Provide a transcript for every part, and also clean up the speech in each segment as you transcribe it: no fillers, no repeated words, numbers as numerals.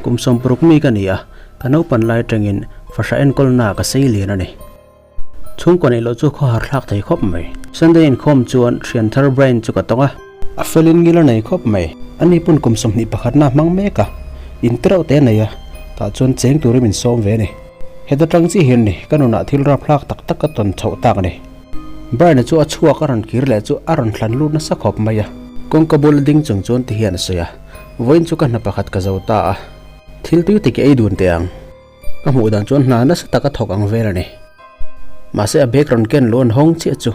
Kum sawmparuk mi ka ni a, ka naupan lai atangin fahrah enkawlna ka sei lian a ni. Chhungkaw neih loh chu khawhar thlak thei khawp mai. Sunday inkhawm chuan thian thar Brian chu ka tawng a. A felin ngil a nei khawp mai. Ani pawn kum 21 na hmang mek a, in te reuh te a nei a, tah chuan cheng turin min sawm ve a ni. Heta tang chi hian ni, ka nunah thil rapthlak tak tak ka tawn chhoh tak a ni. Brian-a chu a chhuak a rawn kir leh chu a rawn thlan lut nasa khawp mai a. Kawngka bula ding chung chuan ti hian a sawi a, Vawiin chu ka hna pakhat ka zo ta a, thil tui tak i ei dun teh ang. Ka hmuh dan chuan hna nasa taka thawk ang vel a ni. Mahse a bag rawn ken luh an hawng chiah chu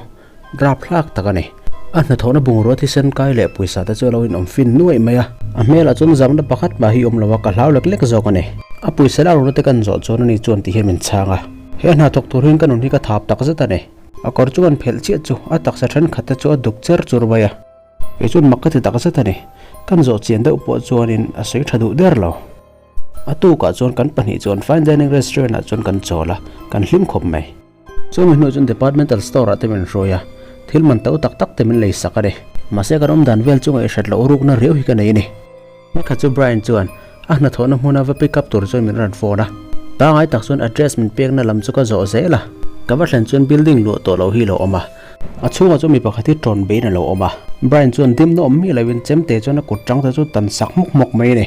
rapthlak tak a ni. A hnathawhna bungrua thisen kai leh pawisa te chu a lo inawm fin nuaih mai a. A hmelah chuan zamna pakhat mah hi awm lo a, ka hlau lek lek zawk a ni. A pawisa lak runa te kan zawh chuan ani chuan ti hian min chhang a. He hna thawk tur hian ka nun hi ka thap tak zet a ni. A kawr chu kan phelh chiah chu a taksa thenkhat te chu a duk cher chur mai a. Kei chuan mak ka ti tak zet a ni. Kan zawh chian deuh pawh chuanin a sawi tha duh der lo. A tukah chuan kan pahnih chuan fine dining restaurant ah chuan kan chawl a, kan hlim khawp mai. Chumi hnu chuan departmental store ah te min hruai a, thil man to tak tak te min lei sak a ni. Mahse kan awm dan vel chu ngaihhrat loh rukna riau hi ka nei a ni. Nikhat chu Brian chuan a hnathawhna hmuna va pick up tur chuan min rawn phone a, pangai tak chuan address min pekna lam chu ka zawh zel a. Ka va thlen chuan building luah tawh loh hi lo awm a, a chhungah chuan mi pakhat hi tawn beiin a lo awm a. Brian chuan dimna awm miah loin chemte chuan a kut tang te chu tan sak hmawk hmawk mai a ni.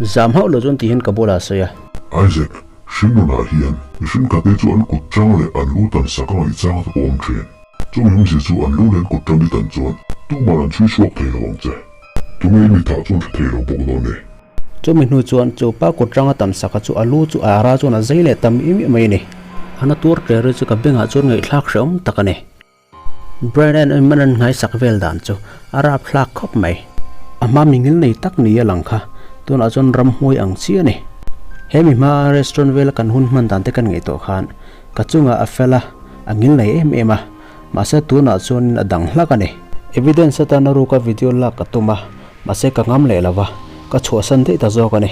Zam hauh lo chuan tihian ka bulah a sawi a. Isaac, hringnunah hian mihring kate chu an kut tang leh an lu tan sak a ngaihchang te pawh awm thin. Chumi awmzia chu an lu leh an kut tang i tan chuan tuman an chhui chhuak thei lo ang che. Tunge i mitah chuan hre thei lo bawk dawn e. Chumi hnu chuan chu pa kut tanga tan saka chu a lu chu a ara chuan a zei leh tam im em mai a ni. A na tur tle ri chu ka bengah chuan ngaihthlak hreawm tak a ni. Brian an man an nghaisak vel dan chu a rapthlak khawp mai. A hma mingil nei tak ni a lang kha, tunah chuan ramhmuai ang chi a ni. He mi hma restaurant vela kan hun hman dan te kan ngaih tawh khan ka chungah a fel a, a ngil nei em em a, mahse tunah chuanin a dang hlak a ni. Evidence atana ruka video lak ka tum a, mahse ka ngam leh lo va, ka chhuahsan daih ta zawk a ni.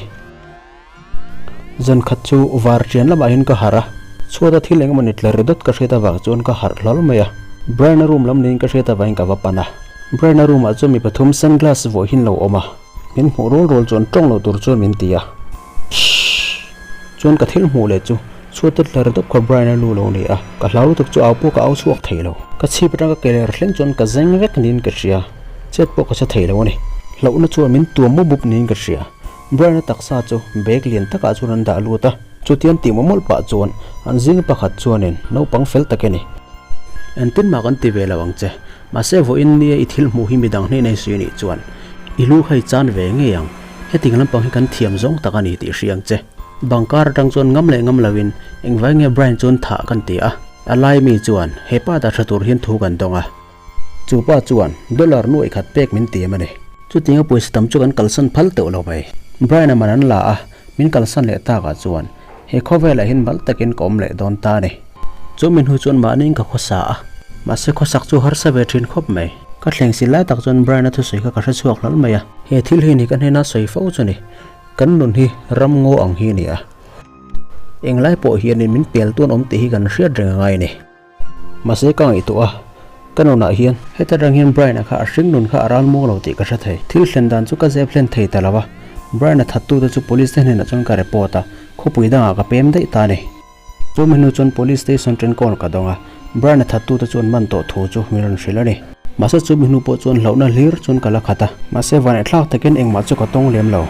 Zan khat chu var ṭian lamah hian ka harh a, chhuata thil eng emawni tla ri dawt ka hriat avang chuan ka harh hlawl mai a. Brian-a room lam niin ka hriat avangin ka va pan a. Brian-a room ah chuan mi pathum sunglass vuahin lo awm a, min hmuh rual rual chuan ṭawng lo tur chuan min ti a. Shhh! Chuan ka thil hmuh leh chu chhuata tla ri dawt kha Brian-a lu lo ni a, ka hlau lutuk chu au pawh ka au chhuak thei lo. Ka chhip aṭang ka keler thleng chuan ka zeng vek niin ka hria, chet pawh ka che thei lo a ni. Hlauhna chuan min tuam mup mup niin ka hria. Brian-a taksa chu bag lian takah chuan an dah lut a, chutiang tih mawmawlh pah chuan an zing pakhat chuanin naupang fel tak i ni. Engtin mah kan ti ve lo ang che, mahse vawiin nia i thil hmuh hi midang hneh nei sui nih chuan i lu kha i chan ve ngei ang, hetiang lampang hi kan thiam zawng tak a ni tih hria ang che. Bangkar atang chuan ngam leh ngam loin engvai nge Brian chuan thah kan ti a, a lai mi chuan he pa dah tha tur hian thu kan dawng a. Chu pa chuan dollar nuaih khat pek min tiam a ni. Chutianga pawisa tam chu kan kalsan phal teuh lo mai. Brian-a man an la a, min kalsan leh takah chuan he khawvelah hian mal takin ka awm leh dawn ta a ni. Chu mi hnu chuan mahniin ka khawsa a, mahse khawsak chu harsa ve thin khawp mai. Ka thleng si lai tak chuan Brian-a thusawi kha ka hre chhuak hlawl mai a. He thil hi ni ka hnena sawi fo chu ni, kan nun hi ram ngaw ang hi a ni a. Englai pawh hianin min pel tuan awm tih hi kan hriat reng a ngai a ni. Mahse ka ngaihtuah a, ka nunah hian heta rang hian Brian-a kha a hring nun kha a ral muang lo tih ka hre thei. Thil hlen dan chu ka zep hlen thei ta lo a, Brian-a thattute chu police te hnenah chuan ka report a, khawpui dangah ka pem daih ta a ni. Chu mi hnu chuan police station ṭen call ka dawng a, Brian-a thattute chu an man tawh thu chu min rawn hrilh a ni. Mahse chu mi hnu pawh chuan hlauhna hlir chuan ka la khat a, mahse vaneh thlak takin engmah chu ka tawng lem lo.